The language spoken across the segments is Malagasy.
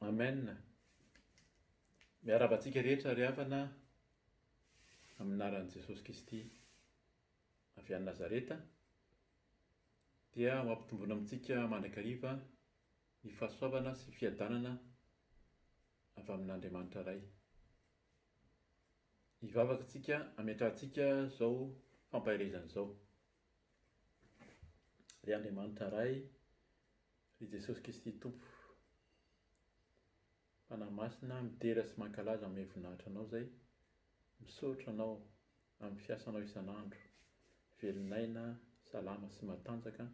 Amen. Miarahaba antsika rehetra ry havana amin'ny anaran'i Jesosy Kristy avy any Nazareta. Dia ho ampitomboina amintsika mandrakariva ny fahasoavana sy fiadanana avy amin'Andriamanitra Ray. Hivavaka isika hametrahantsika izao fampaherezana izao. Ry Andriamanitra Ray, Ry Jesosy Kristy Tompo, Fanahy Masina, midera sy mankalaza manome voninahitra Anao izay, misaotra Anao amin'ny fiasanao isan'andro, velon'aina, salama sy matanjaka,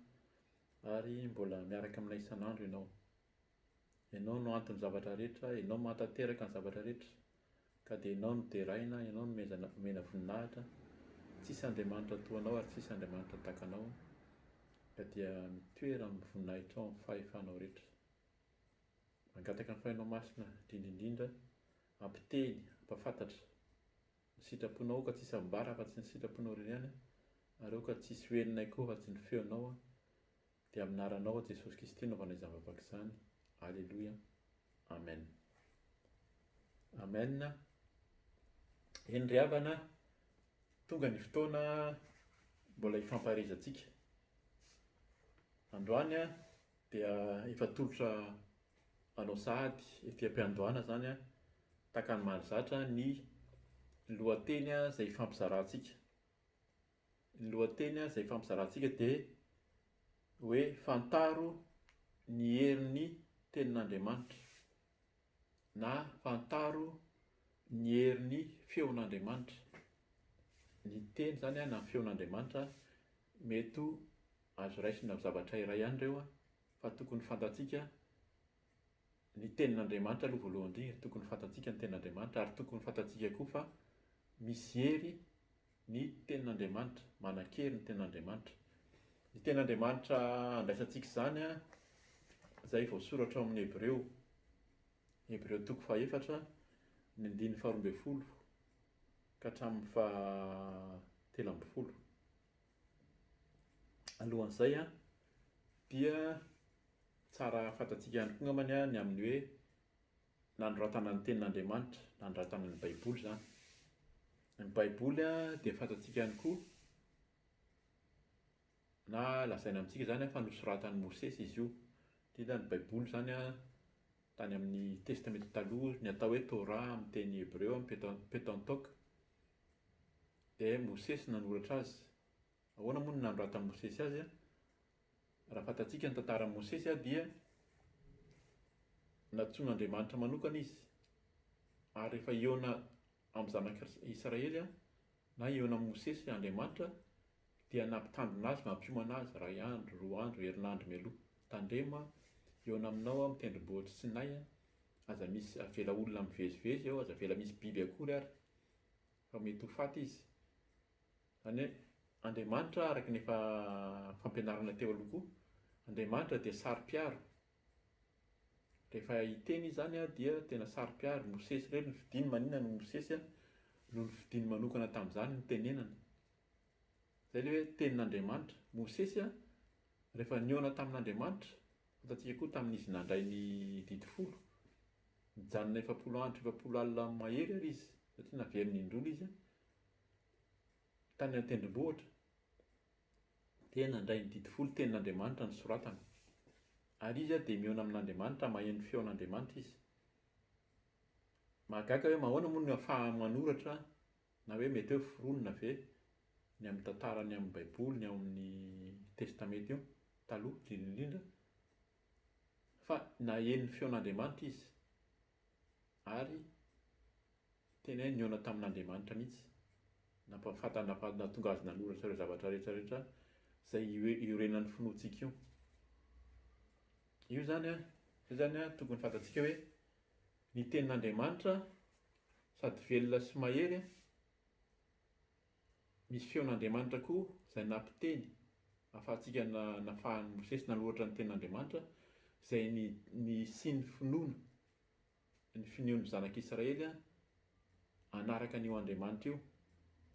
ary mbola miaraka aminay isan'andro Ianao. Ianao no anton'ny zavatra rehetra, Ianao mahatanteraka ny zavatra rehetra, ka dia Ianao no deraina, Ianao no omezana omena voninahitra, tsisy Andriamanitra toa Anao ary tsisy Andriamanitra tahaka Anao, ka dia mitoera amin'ny voninahitrao amin'ny fahefanao rehetra. Mangataka ny Fanahinao Masina indrindra indrindra hampiteny, hampahafantatra ny sitraponao, aoka tsisy ambara afa-tsy ny sitraponao irery ihany, ary aoka tsisy ho henonay koa afa-tsy ny feonao, Dia amin'ny anaranao Jesosy Kristy anaovana izany vavaka izany. Aleloia. Amen. Amen. Eny ry havana, tonga ny fotoana mbola hifampaherezantsika. Androany dia efa tolotra anao sahady ety am-piandohana izany tahaka ny mahazatra ny lohateny izay hifampizarantsika. Ny lohateny izay ifampizarantsika dia hoe Fantaro ny herin'ny Tenin'Andriamanitra na Fantaro ny herin'ny feon'Andriamanitra. Ny teny izany na ny feon'Andriamanitra mety ho azo raisina ho zavatra iray ihany ireo fa tokony fantatsika ny tenin'Andriamanitra aloha voalohany indrindra, tokony fantatsika ny tenin'Andriamanitra ary tokony fantatsika koa fa misy hery ny tenin'Andriamanitra, manan-kery ny tenin'Andriamanitra. Ny tenin'Andriamanitra andraisantsika izany izay voasoratra ao amin'ny Hebreo, Hebreo toko fahefatra, ny andininy faharoa ambin'ny folo ka hatramin'ny fahatelo ambin'ny folo. Alohan'izay dia tsara fantatsika ihany koa angambany ny amin'ny hoe nanoratana ny Tenin'Andriamanitra, nanoratana ny Baiboly izany. Ny Baiboly dia fantatsika ihany koa na lazaina amintsika izany fa nosoratan'i Mosesy izy io. Indrindra ny Baiboly izany tany amin'ny Testamenta Taloha, ny atao hoe Torah amin'ny teny hebreo, Pentateuque, dia Mosesy nanoratra azy. Ahoana moa no nanoratan'i Mosesy azy? Raha fantatsika ny tantaran'i Mosesy dia nantsoin'Andriamanitra manokana izy ary rehefa hihaona amin'ny zanak'Israely na hihaona amin'i Mosesy Andriamanitra dia nampitandrina azy, nampiomana azy iray andro, roa andro, herinandro mialoha. Tandremo aho, hihaona aminao aho amin'ny tendrombohitr'i Sinay, aza misy avela olona mivezivezy eo, aza avela misy biby akory ary fa mety ho faty izy. Izany hoe Andriamanitra araka ny efa fampianarana teo aloha koa, Andriamanitra dia saro-piaro. Rehefa hiteny izy izany dia tena saro-piaro. Mosesy irery no fidiny, maninona no Mosesy no nofidiny manokana tamin'izany nitenenana. Izay ilay hoe tenin'Andriamanitra. Mosesy rehefa nihaona tamin'Andriamanitra, fantatsika koa tamin'izy nandray ny didy folo, nijanona 40 andro 40 alina mahery ary izy, satria naveriny indroa izy. Tany an-tendrombohitra, dia nandray ny didy folo tenin'Andriamanitra nosoratana. Ary izy dia mihaona amin'Andriamanitra, maheno ny feon'Andriamanitra izy. Mahagaga hoe mahoana moa no ahafahany manoratra na hoe mety hoe foronina ve ny amin'ny tantarany amin'ny Baiboly, ny ao amin'ny Testamenta io, taloha indrindra indrindra, fa naheno ny feon'Andriamanitra izy ary Tena hoe nihaona tamin'Andriamanitra mihitsy. Nampahafantatra, nampahatonga azy nanoratra ireo zavatra rehetra rehetra izay iorenan'ny finoantsika io. Io izany an, io izany an, tokony fantatsika hoe ny tenin'Andriamanitra sady velona sy mahery an, misy feon'Andriamanitra koa izay nampiteny ahafahantsika nafahan'i Mosesy nanoratra ny tenin'Andriamanitra izay nisian'ny finoana. ny finoan'ny zanak'Israely hanaraka an'io Andriamanitra io,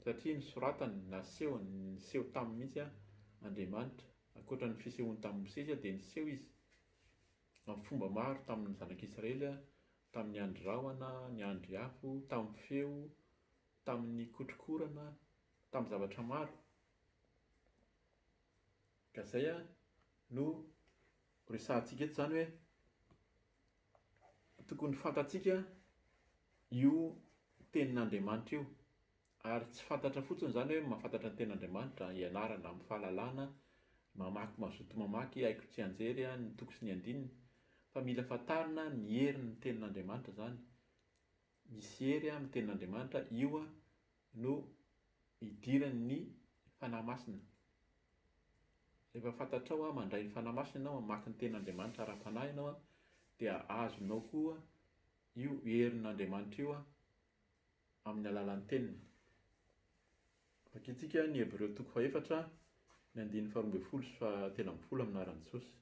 satria nosoratany, nasehony, niseho taminy mihitsy Andriamanitra. Ankoatra ny fisehoany tamin'i Mosesy dia niseho izy. Amin'ny fomba maro tamin'ny zanak'Israely, tamin'ny andry rahona, ny andry afo, tamin'ny feo, tamin'ny kotrokorana, tamin'ny zavatra maro. Ka izay no resahantsika eto izany hoe tokony fantatsika io tenin'Andriamanitra io. Ary tsy fantatra fotsiny izany hoe mahafantatra ny tenin'Andriamanitra, ianarana amin'ny fahalalana, mamaky mazoto mamaky, haiko tsianjery ny toko sy ny andininy, fa mila fantarina ny herin'ny tenin'Andriamanitra izany. Misy hery amin'ny tenin'Andriamanitra, io no idiran'ny Fanahy Masina. Rehefa fantatrao mandray ny Fanahy Masina ianao, mamaky ny tenin'Andriamanitra ara-panahy ianao, dia azonao koa io herin'Andriamanitra io amin'ny alalan'ny teniny. Vakintsika ny Hebreo toko fahefatra, ny andininy faharoa ambin'ny folo sy fahatelo ambin'ny folo amin'ny anaran'i Jesosy.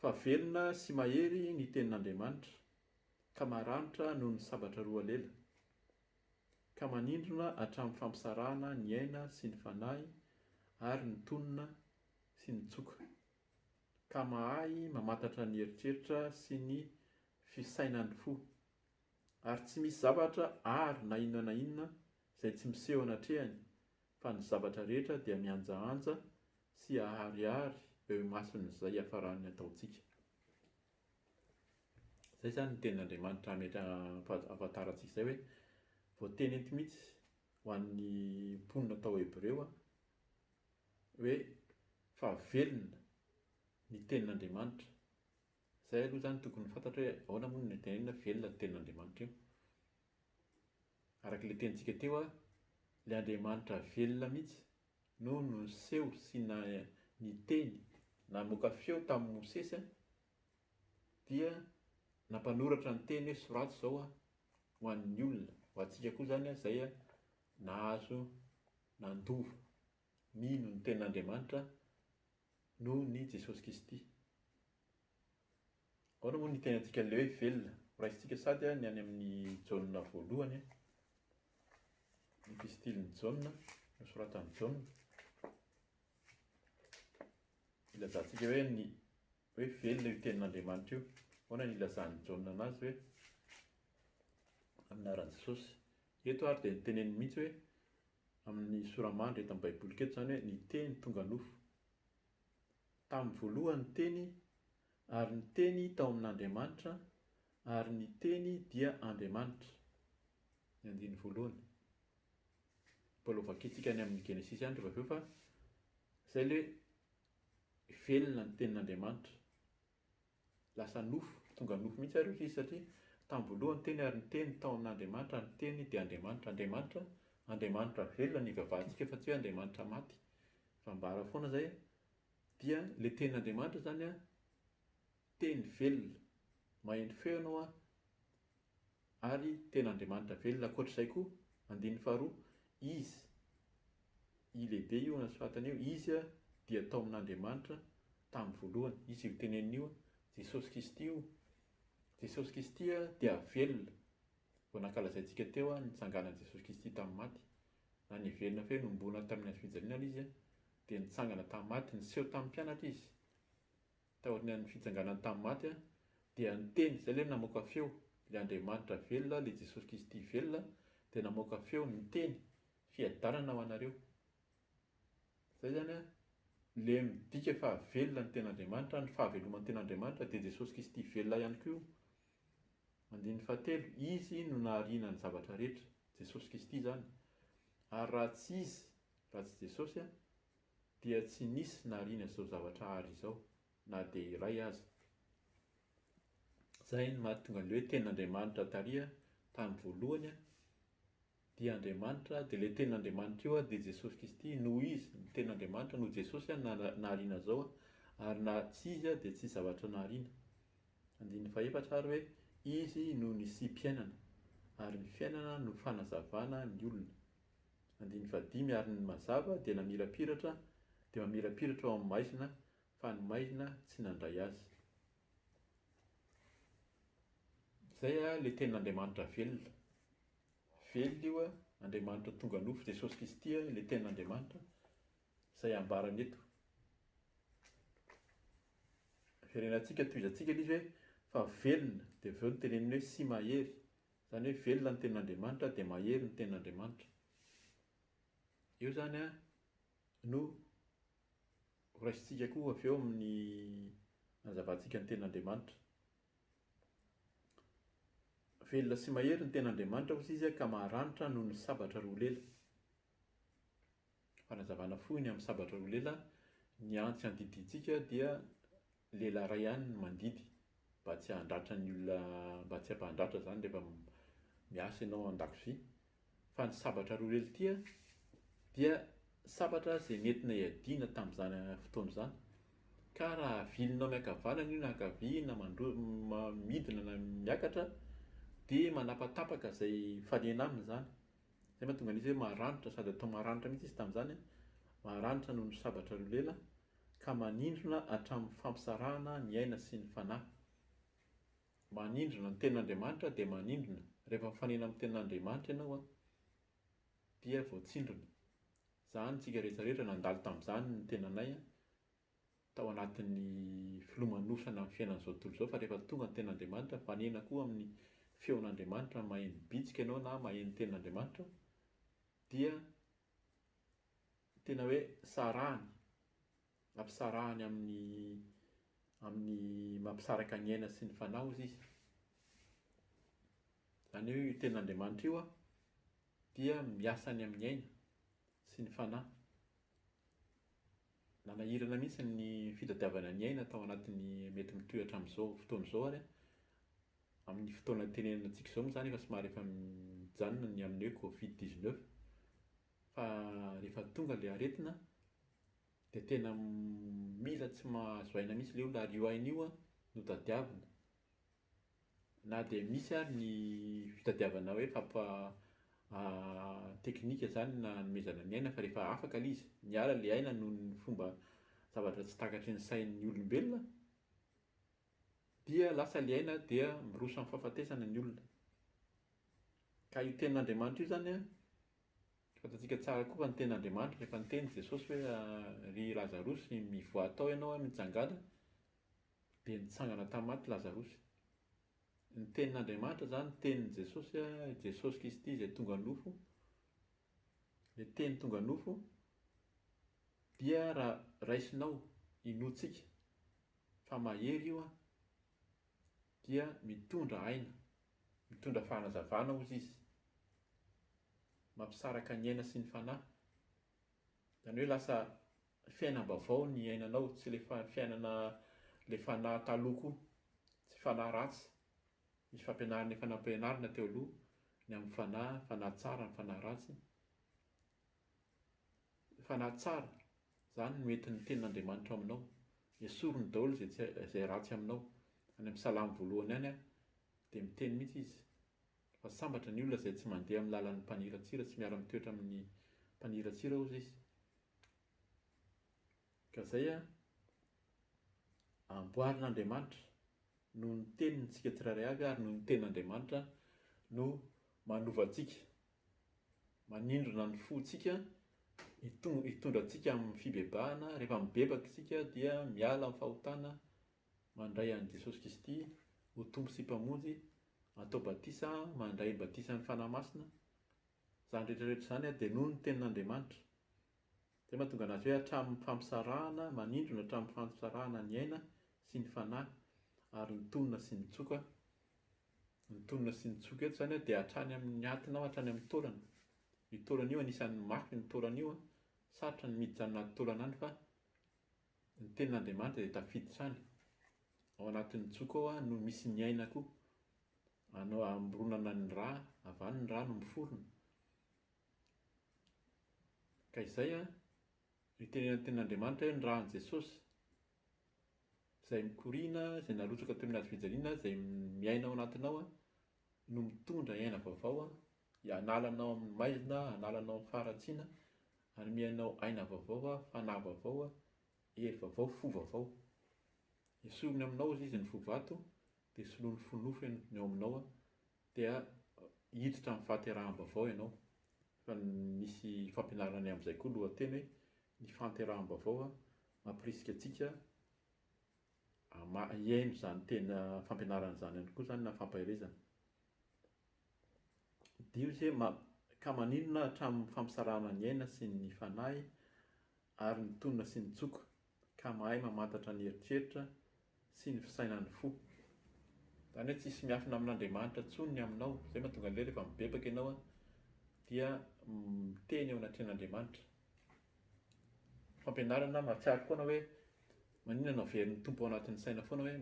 Fa velona sy mahery ny tenin'Andriamanitra, ka maranitra noho ny sabatra roa lela, ka manindrona hatramin'ny fampisarahana ny aina sy ny fanahy ary ny tonona sy ny tsoka, ka mahay mamantatra ny eritreritra sy ny fisainan'ny fo. Ary tsy misy zavatra ary na inona na inona izay tsy miseho anatrehany, fa ny zavatra rehetra dia mihanjahanja sy aharihary eo imason'izay hiafaran'ny ataontsika. Izay izany ny tenin'Andriamanitra ahafantarantsika izay hoe voateny eto mihitsy ho an'ny mponina tao Hebreo hoe fa velona ny tenin'Andriamanitra. Izay aloha izany tokony ho fantatra hoe ahoana moa no tenenina velona ny tenin'Andriamanitra io. Araka ilay tenintsika teo, ilay Andriamanitra velona mihitsy no niseho sy niteny, namoaka feo tamin'i Mosesy dia nampanoratra ny teny hoe soraty izao ho an'ny olona, ho antsika koa izany izay nahazo nandova, nino ny tenin'Andriamanitra noho ny Jesosy Kristy. Ahoana moa ny hitenenantsika an'ilay hoe velona? Horaisintsika sady ny any amin'ny Jaona voalohany, ny epistilin'i Jaona, nosoratan'i Jaona. Ilazantsika hoe ny hoe velona io tenin'Andriamanitra io. Ahoana ny ilazan'i Jaona anazy hoe amin'ny anaran'i Jesosy. Eto ary dia niteneniny mihitsy hoe amin'ny sora-mandry eto amin'ny Baiboliko eto izany hoe ny teny tonga nofo. Tamin'ny voalohany ny Teny, ary ny Teny tao amin'Andriamanitra, ary ny Teny dia Andriamanitra. Ny andininy voalohany. Mbola ho vakintsika any amin'ny Genesisy ihany rehefa avy eo fa izay ilay hoe velona ny Tenin'Andriamanitra. Lasa nofo, tonga nofo mihitsy ary izy satria tamin'ny voalohany ny Teny ary ny Teny tao amin'Andriamanitra ary ny Teny dia Andriamanitra. Andriamanitra, Andriamanitra velona no ivavahantsika fa tsy hoe Andriamanitra maty. Fa ambara foana izay dia ilay Tenin'Andriamanitra izany an, Teny velona, maheno feo ianao an, ary tena Andriamanitra velona. Ankoatr'izay koa, andininy faharoa, Izy, I lehibe io nasoratana io, Izy dia tao amin'Andriamanitra tamin'ny voalohany. Izy io tenenina io, Jesosy Kristy io. Jesosy Kristy dia velona. Vao nankalazaintsika teo ny nitsanganan'i Jesosy Kristy tamin'ny maty. Na niverina feno nohomboana tamin'ny hazofijaliana ary Izy dia nitsangana tamin'ny maty, niseho tamin'ny mpianatra Izy. Taorian'ny fitsanganany tamin'ny maty dia niteny, izay ilay namoaka feo, ilay Andriamanitra velona, ilay Jesosy Kristy velona dia namoaka feo niteny, fiadanana ho anareo. Izay izany ilay midika fa velona ny ten'Andriamanitra, ny fahaveloman'ny ten'Andriamanitra dia Jesosy Kristy velona ihany koa io. Andininy fahatelo, Izy no nahariana ny zavatra rehetra, Jesosy Kristy izany. Ary raha tsy Izy, raha tsy Jesosy, dia tsy nisy nahariana izao zavatra àry izao, na dia iray aza. Izay no mahatonga an'ilay hoe Tenin'Andriamanitra tary tamin'ny voalohany, dia Andriamanitra, dia ilay Tenin'Andriamanitra io dia Jesosy Kristy, noho Izy, ny Tenin'Andriamanitra, noho Jesosy nahariana izao, ary na tsy Izy dia tsy zavatra nahariana. Andininy fahefatra ary hoe, Izy no nisiam-piainana, ary ny fiainana no fanazavana ny olona. Andininy fahadimy ary ny mazava dia namirapiratra, dia mamirapiratra ao amin'ny maizina, fa ny maizina tsy nandray azy. Izay ilay Tenin'Andriamanitra velona. Velona io, Andriamanitra tonga nofo, Jesosy Kristy ilay Tenin'Andriamanitra, izay ambarany eto. Verenantsika, tohizantsika ilay izy hoe fa velona, dia avy eo noteneniny hoe sy mahery. Izany hoe velona ny tenin'Andriamanitra dia mahery ny tenin'Andriamanitra. Eo izany an no horaisintsika koa avy eo amin'ny hanazavantsika ny tenin'Andriamanitra. Velona sy mahery ny tenin'Andriamanitra hozy izy ka maranitra noho ny sabatra roa lela. Fanazavana fohy ny amin'ny sabatra roa lela, ny antsy andidiantsika dia lela iray ihany no mandidy mba tsy handratra ny olona, mba tsy hampandratra izany rehefa miasa ianao an-dakozia. Fa ny sabatra roa lela ity dia sabatra izay nentina hiadiana tamin'izany fotoana izany. Ka raha avilinao miankavanana io na ankavia na midina na miakatra dia manapatapaka izay mifanena aminy izany. Izay mahatonga an'izy hoe maranitra sady atao maranitra mihitsy izy tamin'izany, maranitra noho ny sabatra roa lela ka manindrona hatramin'ny fampisarahana ny aina sy ny fanahy. Manindrona, ny tenin'Andriamanitra dia manindrona, rehefa mifanena amin'ny tenin'Andriamanitra ianao dia voatsindrona. Izany isika rehetra rehetra nandalo tamin'izany ny tenanay tao anatin'ny filomanosana amin'ny fiainan'izao tontolo izao fa rehefa tonga ny tenin'Andriamanitra, mifanena koa amin'ny feon'Andriamanitra, maheno bitsika ianao na maheno tenin'Andriamanitra dia tena hoe sarahany, ampisarahany amin'ny amin'ny mampisaraka ny aina sy ny fanahy hozy izy. Izany hoe io tenin'Andriamanitra io dia miasa any amin'ny aina sy ny fanahy. Nanahirana mihitsy ny fitadiavana ny aina tao anatin'ny mety mitohy hatramin'izao fotoana izao ary amin'ny fotoana itenenana antsika izao moa izany efa somary efa mijanona ny amin'ny hoe covid 19 fa rehefa tonga ilay aretina dia tena mila tsy mahazo aina mihitsy ilay olona ary io aina io no tadiavina. Na dia misy ary ny fitadiavana hoe fampa teknika izany nanomezana ny aina fa rehefa afaka ilay izy, niala ilay aina noho ny fomba zavatra tsy takatry ny sain'ny olombelona dia lasa ilay aina dia miroso amin'ny fahafatesana ny olona. Ka io tenin'Andriamanitra io izany an, fantatsika tsara koa fa ny tenin'Andriamanitra rehefa niteny Jesosy hoe ry Lazarosy mivoaha tao ianao mitsangàna dia nitsangana tamin'ny maty Lazarosy. Ny tenin'Andriamanitra izany, tenin'i Jesosy, Jesosy Kristy izay tonga nofo, ilay teny tonga nofo dia raha raisinao, inoantsika fa mahery io dia mitondra aina, mitondra fanazavana hozy izy, mampisaraka ny aina sy ny fanahy. Izany hoe lasa fiainam-baovao ny iainanao, tsy le fiainana le fanahy taloha koa, tsy fanahy ratsy. Misy fampianarana efa nampianarina teo aloha ny amin'ny fanahy, fanahy tsara, ny fanahy ratsy. Fanahy tsara, izany no entin'ny tenin'Andriamanitra aminao. Esoriny daholo izay tsy izay ratsy aminao. Any amin'ny salamo voalohany any dia miteny mihitsy izy fa sambatra ny olona izay tsy mandeha amin'ny lalan'ny mpaniratsira, tsy miara-mitoetra amin'ny mpaniratsira hozy izy. Ka izay an, amboarin'Andriamanitra noho ny teniny tsika tsirairay avy ary noho ny tenin'Andriamanitra no manova antsika, manindrona ny fontsika, hitondra antsika amin'ny fibebahana, rehefa mibebaka isika dia miala amin'ny fahotana, mandray an'i Jesosy Kristy ho Tompo sy Mpamonjy, atao batisa, mandray ny batisan'ny Fanahy Masina, izany rehetra rehetra izany dia noho ny tenin'Andriamanitra. Izay mahatonga anazy hoe hatramin'ny fampisarahana, manindrona hatramin'ny fampisarahana ny aina sy ny fanahy ary ny tonona sy ny tsoka. Ny tonona sy ny tsoka eto izany dia hatrany amin'ny atinao, hatrany amin'ny taolana. Io taolana io anisan'ny mafy ny taolana io, sarotra ny miditra any anaty taolana any fa ny tenin'Andriamanitra dia tafiditra any. Ao anatin'ny tsoka ao no misy ny aina koa. Anao amoronana ny rà, avy any ny rà no miforona. Ka izay an, itenenan'ny tenin'Andriamanitra hoe ny ràn'i Jesosy, izay mikoriana, izay narotsaka teo amin'ny hazo fijaliana, izay miaina ao anatinao an, no mitondra aina vaovao an, hanala anao amin'ny maizina, hanala anao amin'ny faharatsiana, hanome anao aina vaovao an, fanahy vaovao an, hery vaovao, fo vaovao. Esoriny aminao hozy izy ny fo vato, dia soloiny fo nofo ny ao aminao an, dia hiditra amin'ny fahateraham-baovao ianao. Efa nisy fampianarana ny amin'izay koa lohateny hoe ny fahateraham-baovao mampirisika antsika. Hihaino izany tena fampianarana izany ihany koa izany na fampaherezana. Dia hoy izy hoe, ka maninona hatramin'ny fampisarahana ny aina sy ny fanahy ary ny tonona sy ny tsoka, ka mahay mamantatra ny eritreritra sy ny fisainan'ny fo. Izany hoe tsisy miafina amin'Andriamanitra intsony ny aminao. Izay mahatonga an'ilay rehefa mibebaka ianao dia miteny eo anatrehan'Andriamanitra. Fampianarana mahatsiaro foana hoe maninona no averin'ny Tompo ao anatin'ny saina foana hoe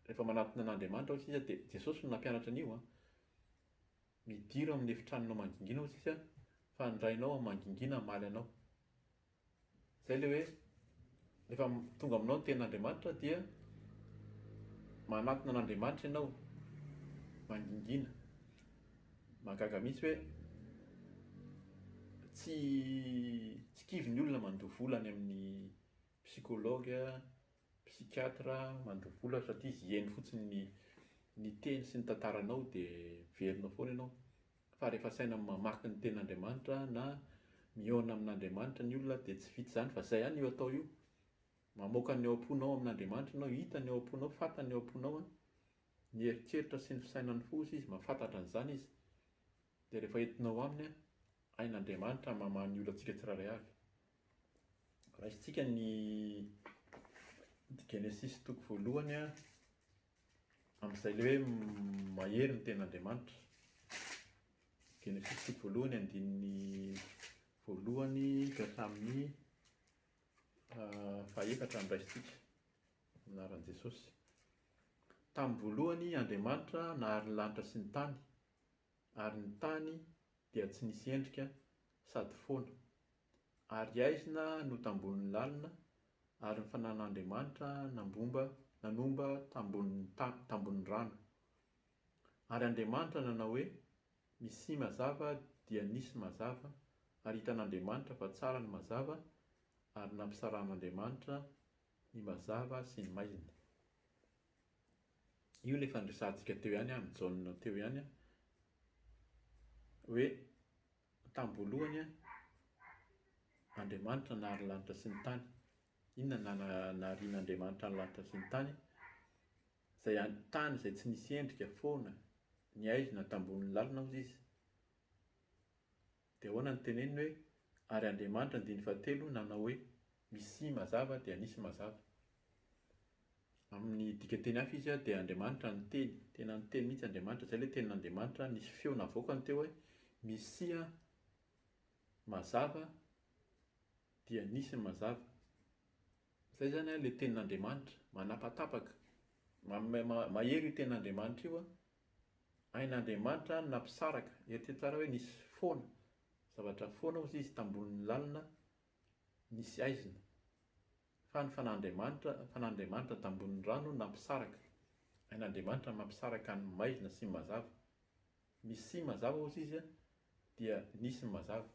rehefa manatona an'Andriamanitra hoy sisa dia Jesosy no nampianatra an'io an. Midira ao amin'ny efitranonao mangingina hoy sisa fa ny Rainao ao mangingina hamaly anao. Izay ilay hoe rehefa tonga aminao ny tenin'Andriamanitra dia manatona an'Andriamanitra ianao, mangingina. Mahagaga mihitsy hoe tsy tsy kivy ny olona mandoa vola any amin'ny psychologue, psychiatre, mandoa vola satria izy hihaino fotsiny ny ny teny sy ny tantaranao dia miverina ao foana ianao. Fa rehefa asaina mamaky ny tenin'Andriamanitra na mihaona amin'Andriamanitra ny olona dia tsy vita izany fa izay ihany io atao io. Mamoaka ny ao am-ponao amin'Andriamanitra ianao, hita ny ao am-ponao, fantany ny ao am-ponao an. Ny eritreritra sy ny fisainan'ny fo hozy izy, mahafantatra an'izany izy. Dia rehefa entinao aminy an, hain'Andriamanitra mamaha ny olantsika tsirairay avy. Raisintsika ny Genesisy toko voalohany an. Amin'izay ilay hoe mahery ny tenin'Andriamanitra. Genesisy toko voalohany andininy voalohany ka hatramin'ny fahefatra no raisintsika. Amin'ny anaran'i Jesosy. Tamin'ny voalohany Andriamanitra nahary ny lanitra sy ny tany, ary ny tany dia tsy nisy endrika sady foana. Ary aizina no tambonin'ny lalina, ary ny fananan'Andriamanitra nambomba nanomba tambonin'ny tambonin'ny rano. Ary Andriamanitra nanao hoe, Misia mazava dia nisy mazava, ary hitan'Andriamanitra fa tsara ny mazava, ary nampisarahan'Andriamanitra ny mazava sy ny maizina. Io ilay efa niresahantsika teo ihany amin'ny Jaona teo ihany hoe tamin'ny voalohany Andriamanitra nahary ny lanitra sy ny tany. Inona no naharian'Andriamanitra ny lanitra sy ny tany? Izay tany izay tsy nisy endrika, foana, ny haizina tambonin'ny lalina hozy izy. Dia ahoana no teneniny hoe, Ary Andriamanitra andininy fahatelo nanao hoe, Misia mazava dia nisy mazava. Amin'ny dikanteny hafa izy dia Andriamanitra niteny, tena niteny mihitsy Andriamanitra, izay ilay tenin'Andriamanitra, nisy feo navoakany teo hoe, Misia mazava dia nisy ny mazava. Izay izany ilay tenin'Andriamanitra, manapatapaka, mahery io tenin'Andriamanitra io. Hain'Andriamanitra ny nampisaraka, eritrereto tsara hoe nisy foana, zavatra foana hozy izy tambonin'ny lalina nisy haizina. Fa ny fan'Andriamanitra, fan'Andriamanitra tambonin'ny rano nampisaraka. Hain'Andriamanitra ny mampisaraka ny maizina sy ny mazava. Misy mazava hozy izy dia nisy ny mazava.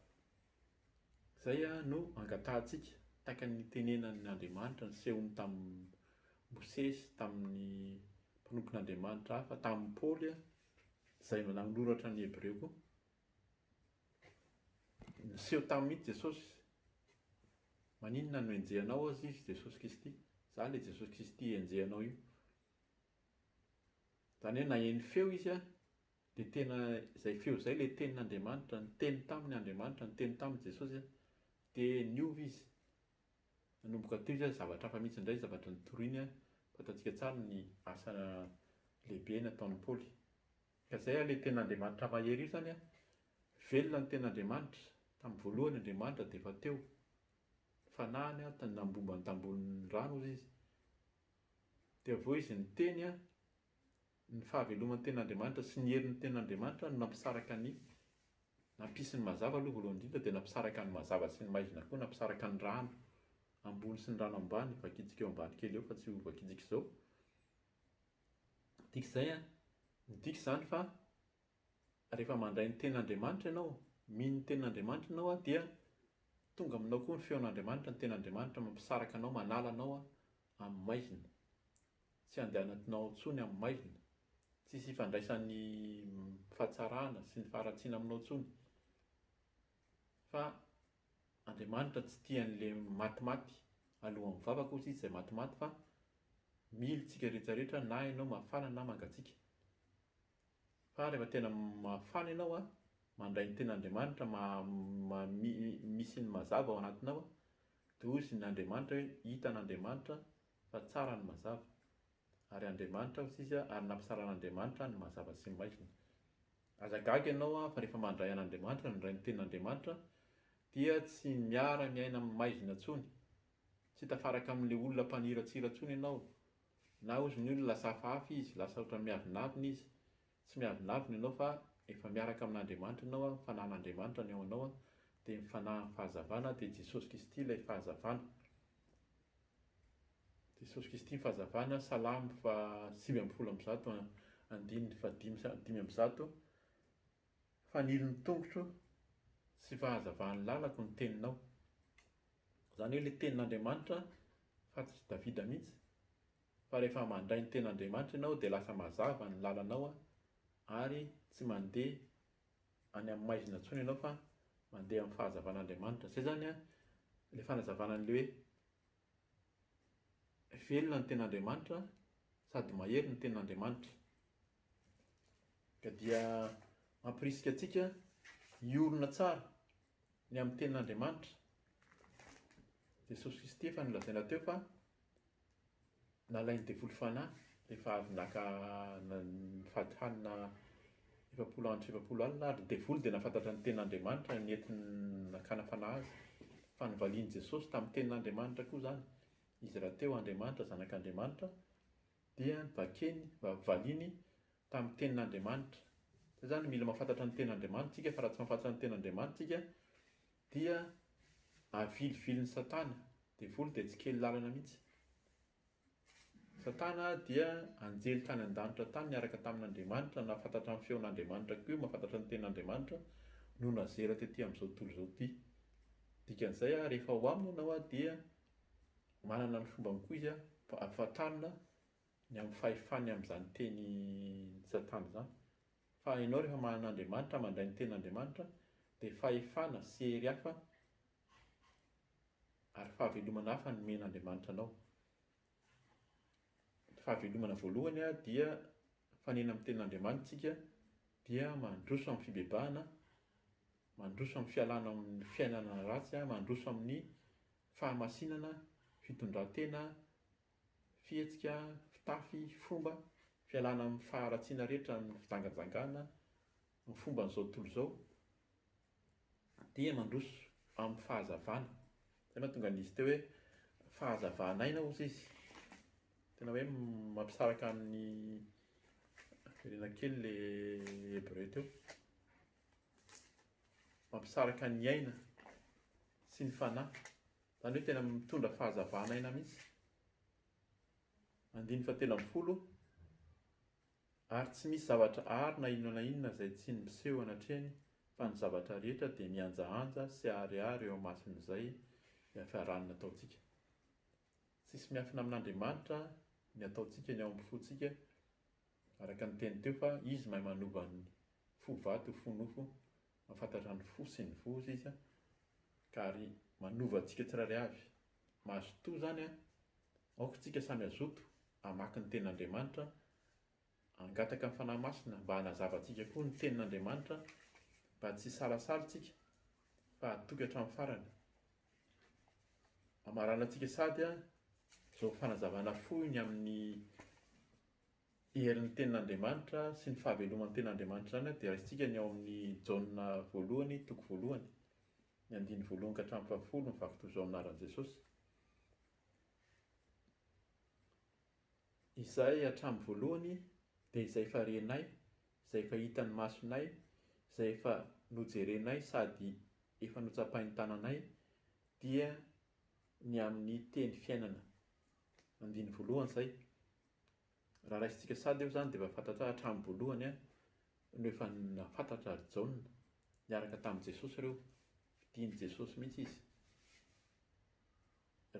Izay no angatahantsika, tahaka ny nitenenan'ny Andriamanitra nisehony tamin'i Mosesy, tamin'ny mpanompon'Andriamanitra hafa, tamin'i Paoly izay nanoratra ny Hebreo koa. Niseho taminy mihitsy Jesosy. Maninona no enjehanao azy izy Jesosy Kristy? Za le Jesosy Kristy enjehanao io. Izany hoe naheno feo izy dia tena izay feo izay ilay tenin'Andriamanitra, niteny taminy Andriamanitra, niteny taminy Jesosy dia niova izy. Nanomboka teo izy zavatra hafa mihitsy indray zavatra nitoriany, fantatsika tsara ny asa lehibe nataon'i Paoly. Ka izay ilay tenin'Andriamanitra mahery io izany, velona ny tenin'Andriamanitra, tamin'ny voalohany Andriamanitra dia efa teo, ny fanahiny nambomba ny tambonin'ny rano hozy izy, dia avy eo izy niteny ny fahaveloman'ny tenin'Andriamanitra sy ny herin'ny tenin'Andriamanitra no nampisaraka ny nampisy ny mazava aloha voalohany indrindra dia nampisaraka ny mazava sy ny maizina koa, nampisaraka ny rano ambony sy ny rano ambany, vakintsika eo ambany kely eo fa tsy ho vakintsika izao. Midika izay an, midika izany fa rehefa mandray ny tenin'Andriamanitra ianao, mino ny tenin'Andriamanitra ianao dia tonga aminao koa ny feon'Andriamanitra, ny tenin'Andriamanitra mampisaraka anao, manala anao amin'ny maizina. Tsy andehananao intsony amin'ny maizina, tsisy ifandraisan'ny fahatsarana sy ny faharatsiana aminao intsony. Fa Andriamanitra tsy tia an'ilay matimaty alohan'ny vavaka hozy izy izay matimaty fa. Mily tsika rehetra rehetra na ianao mafana na mangatsiaka. Fa rehefa tena mafana ianao an, mandray ny tenin'Andriamanitra, misy ny mazava ao anatinao an, dia hozy ny Andriamanitra hoe hitan'Andriamanitra fa tsara ny mazava. Ary Andriamanitra hozy izy ary nampisaran'Andriamanitra ny mazava sy ny maizina. Aza gaga ianao an, fa rehefa mandray an'Andriamanitra, mandray ny tenin'Andriamanitra, dia tsy miara miaina amin'ny maizina intsony. Tsy tafaraka amin'ilay olona mpaniratsira intsony ianao. Na hozy ny olona lasa hafahafa izy, lasa ohatran'ny miavonavona izy. Tsy miavonavona ianao fa efa miaraka amin'Andriamanitra ianao, ny Fanahin'Andriamanitra ny ao anao, dia ny Fanahin'ny fahazavana, dia Jesosy Kristy ilay fahazavana. Jesosy Kristy ny fahazavana, Salamo faha 119 andininy faha 105, Fanilo ny tongotro sy fahazavan'ny lalako ny teninao. Izany hoe ilay tenin'Andriamanitra fantatr'i Davida mihitsy fa rehefa mandray ny tenin'Andriamanitra ianao dia lasa mazava ny lalanao ary tsy mandeha any amin'ny maizina intsony ianao fa mandeha amin'ny fahazavan'Andriamanitra. Izay izany ilay fanazavana an'ilay hoe velona ny tenin'Andriamanitra sady mahery ny tenin'Andriamanitra. Ka dia mampirisika antsika hiorina tsara ny amin'ny tenin'Andriamanitra. Jesosy Kristy efa nolazaina teo fa nalain'ny devoly fanahy rehefa avy naka nifady hanina 40 andro sy 40 alina ary ny devoly dia nahafantatra ny tenin'Andriamanitra nentiny nakana fanahy azy. Fa novalian'i Jesosy tamin'ny tenin'Andriamanitra koa izany. Izy rahateo Andriamanitra, Zanak'Andriamanitra, dia vakeny, valiany tamin'ny tenin'Andriamanitra. Zay zany mila mahafantatra ny tenin'Andriamanitra tsika fa raha tsy mahafantatra ny tenin'Andriamanitra tsika dia avilivilin'i Satana, devoly dia tsy kely lalana mihitsy. Satana dia anjely tany an-danitra tany niaraka tamin'Andriamanitra, nahafantatra ny feon'Andriamanitra koa io, mahafantatra ny tenin'Andriamanitra no nazera tety amin'izao tontolo izao ity. Dikan'izay rehefa ao aminy ianao dia manana ny fombany koa izy ampahafantarina ny amin'ny fahefany amin'izany teny Satana izany. Fa ianao rehefa manana Andriamanitra, mandray ny tenin'Andriamanitra, dia fahefana sy hery hafa ary fahavelomana hafa no omen'Andriamanitra anao. Ny fahavelomana voalohany dia mifanena amin'ny tenin'Andriamanitra isika dia mandroso amin'ny fibebahana, mandroso amin'ny fialana amin'ny fiainana ratsy, mandroso amin'ny fahamasinana, fitondran-tena, fihetsika, fitafy, fomba, fialana amin'ny faharatsiana rehetra, amin'ny fijangajangana, ny fomban'izao tontolo izao, dia mandroso amin'ny fahazavana. Izay mahatonga an'izy teo hoe fahazavan'aina hozy izy. Tena hoe mampisaraka amin'ny verena kely le hebreu teo. Mampisaraka ny aina sy ny fanahy. Izany hoe tena mitondra fahazavana aina mihitsy. Andininy fahatelo ambin'ny folo, Ary tsy misy zavatra àry na inona na inona izay tsy miseho anatrehany, fa ny zavatra rehetra dia mihanjahanja sy aharihary eo imason'izay hiafarany nataontsika. Tsisy miafina amin'Andriamanitra ny ataontsika ny ao amin'ny fontsika, araka ny teny teo fa Izy mahay manova ny fo vato ho fo nofo, mahafantatra ny fo sy ny voza Izy ka ary manova antsika tsirairay avy. Mazotoa izany an! Aoka isika samy hazoto hamaky ny tenin'Andriamanitra, hangataka ny Fanahy Masina mba hanazava antsika koa ny tenin'Andriamanitra mba tsy hisalasala isika fa hatoky hatramin'ny farany. Hamaranantsika sady izao fanazavana fohy ny amin'ny herin'ny tenin'Andriamanitra sy ny fahaveloman'ny tenin'Andriamanitra izany dia raisintsika ny ao amin'ny Jaona voalohany toko voalohany, ny andininy voalohany ka hatramin'ny fahafolo mivaky toy izao amin'ny anaran'i Jesosy. Izay hatramin'ny voalohany dia izay efa renay, izay efa hitan'ny masonay, izay efa nojerenay sady efa notsapain'ny tananay dia ny amin'ny teny fiainana. Andininy voalohany izay. Raha raisintsika sady eo izany dia efa fantatra hatramin'ny voalohany no efa nahafantatra ry Jaona. Niaraka tamin'i Jesosy ireo. Fidin'i Jesosy mihitsy izy.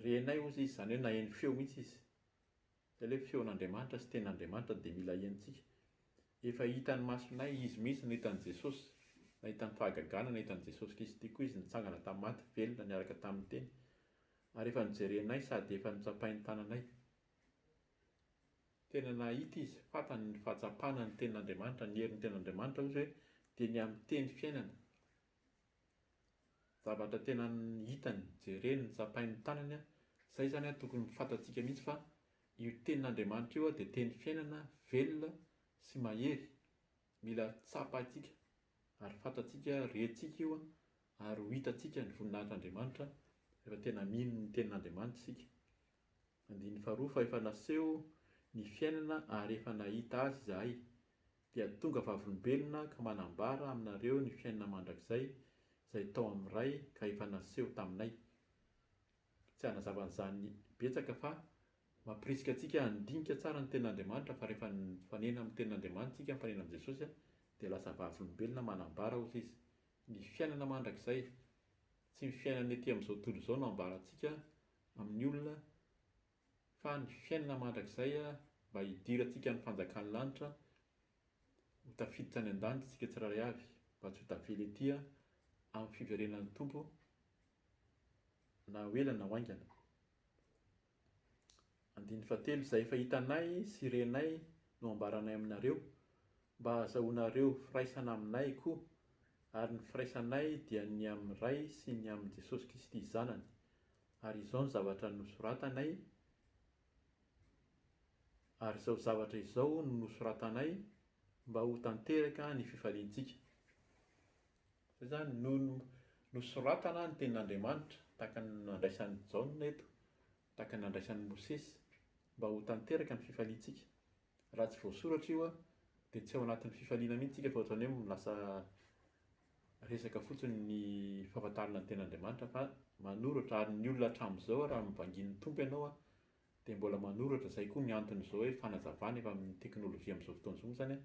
Renay hozy izy, izany hoe naheno feo mihitsy izy. Izay ilay feon'Andriamanitra sy tenin'Andriamanitra dia mila henontsika. Efa hitan'ny masonay, izy mihitsy no hitan'i Jesosy. Nahita ny fahagagana, nahita an'i Jesosy Kristy koa izy nitsangana tamin'ny maty, velona niaraka tamin'ny Teny. Ary efa nojerenay sady efa notsapain'ny tananay. Tena nahita izy, fantany ny fahatsapana ny tenin'Andriamanitra, ny herin'ny tenin'Andriamanitra hoy izy hoe dia ny amin'ny teny fiainana. Zavatra tena hitany, jereny, tsapain'ny tanany, izay izany tokony ho fantatsika mihitsy fa io tenin'Andriamanitra io dia teny fiainana velona sy mahery, mila tsapaintsika ary fantatsika, rentsika io ary ho hitantsika ny voninahitr'Andriamanitra rehefa tena mino ny tenin'Andriamanitra isika. Andininy faharoa, Fa efa naseho ny fiainana ary efa nahita azy izahay, dia tonga vavolombelona ka manambara aminareo ny fiainana mandrakizay izay tao amin'ny Ray ka efa naseho taminay. Tsy hanazava an'izany betsaka fa mampirisika antsika handinika tsara ny Tenin'Andriamanitra fa rehefa mifanena amin'ny Tenin'Andriamanitra isika, mifanena amin'i Jesosy dia lasa vavolombelona manambara hozy izy ny fiainana mandrakizay. Tsy ny fiainana ety amin'izao tontolo izao no ambarantsika amin'ny olona fa ny fiainana mandrakizay mba hidirantsika ny fanjakan'ny lanitra, ho tafiditra any an-danitra isika tsirairay avy mba tsy ho tavela ety amin'ny fiverenan'ny Tompo na ho ela na ho haingana. Andininy fahatelo, Izay efa hitanay sy renay no ambaranay aminareo, mba hahazahoanareo firaisana aminay koa, ary ny firaisanay dia ny amin'ny Ray sy ny amin'i Jesosy Kristy Zanany. Ary izao ny zavatra nosoratanay, ary izao zavatra izao no nosoratanay mba ho tanteraka ny fifaliantsika. Izay izany no nosoratana ny tenin'Andriamanitra, tahaka ny nandraisan'i Jaona eto, tahaka ny nandraisan'i Mosesy, mba ho tanteraka ny fifaliantsika. Raha tsy voasoratra io dia tsy ao anatin'ny fifaliana mihitsy isika fa ohatran'ny hoe lasa resaka fotsiny ny fahafantarana ny tenin'Andriamanitra fa manoratra ary ny olona hatramin'izao raha mivangian'ny Tompo ianao dia mbola manoratra, izay koa ny anton'izao hoe fanazavana efa amin'ny teknolojia amin'izao fotoana izao moa izany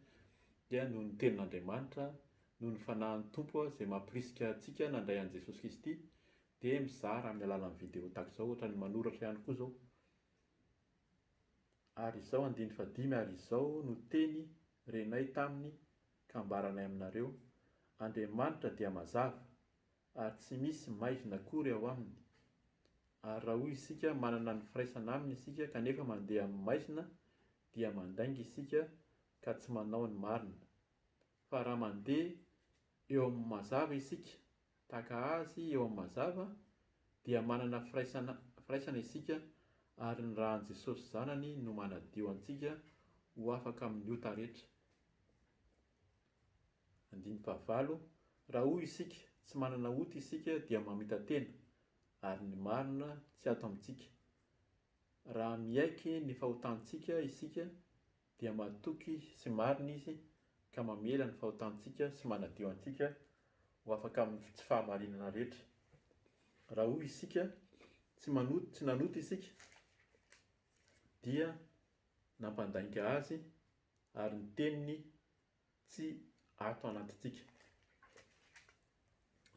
dia noho ny tenin'Andriamanitra, noho ny fanahin'ny Tompo izay mampirisika antsika nandray an'i Jesosy Kristy dia mizara amin'ny alalan'ny video tahaka izao, ohatran'ny manoratra ihany koa izao. Ary izao andininy fahadimy ary izao no teny renay taminy ka ambaranay aminareo, Andriamanitra dia mazava, ary tsy misy maizina akory ao aminy. Ary raha hoy isika manana ny firaisana aminy isika kanefa mandeha amin'ny maizina dia mandainga isika ka tsy manao ny marina. Fa raha mandeha eo amin'ny mazava isika tahaka azy eo amin'ny mazava dia manana firaisana firaisana isika ary ny ràn'i Jesosy Zanany no manadio antsika ho afaka amin'ny ota rehetra. Andininy fahavalo, Raha hoy isika, tsy manana ota isika dia mamita-tena, ary ny marina tsy ato amintsika. Raha miaiky ny fahotantsika isika dia matoky sy marina Izy ka mamela ny fahotantsika sy manadio antsika ho afaka amin'ny tsy fahamarinana rehetra. Raha hoy isika, tsy manota, tsy nanota isika, dia nampandainga Azy ary ny teniny tsy ato anatintsika.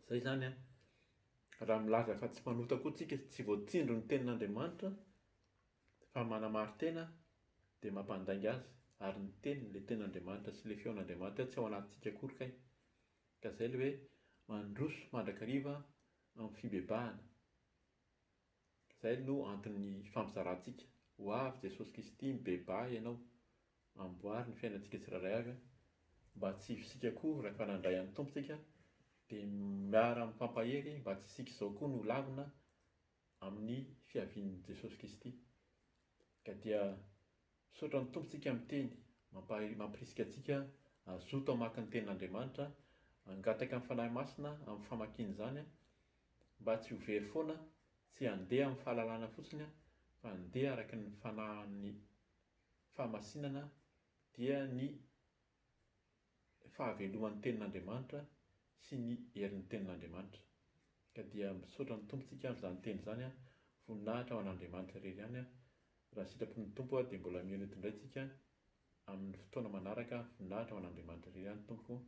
Izay izany an, raha milaza fa tsy manota koa tsika, tsy voatsindry ny tenin'Andriamanitra fa manamari-tena dia mampandainga azy ary ny teniny, ilay tenin'Andriamanitra sy ilay feon'Andriamanitra tsy ao anatintsika akory kay. Ka izay ilay hoe mandroso mandrakariva amin'ny fibebahana. Izay no anton'ny fampizarantsika. Ho avy Jesosy Kristy, mibebaha ianao. Amboary ny fiainantsika tsirairay avy mba tsy isika koa rehefa nandray an'ny Tompo tsika dia miara mifampahery mba tsy isika izao koa no lavina amin'ny fiavian'i Jesosy Kristy. Ka dia misaotra ny Tompo tsika miteny, mampirisika antsika hazoto hamaky ny tenin'Andriamanitra, hangataka ny Fanahy Masina amin'ny famakiana izany mba tsy ho very foana, tsy handeha amin'ny fahalalana fotsiny fa handeha araka ny fanahin'ny fahamasinana dia ny fahaveloman'ny tenin'Andriamanitra sy ny herin'ny tenin'Andriamanitra. Ka dia misaotra ny Tompo tsika amin'izany teny izany an, voninahitra ho an'Andriamanitra irery ihany an, raha sitrapon'ny Tompo dia mbola mihaona eto indray tsika amin'ny fotoana manaraka, voninahitra ho an'Andriamanitra irery ihany Tompoko,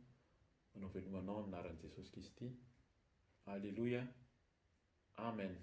manao veloma anao amin'ny anaran'i Jesosy Kristy. Aleloia. Amen.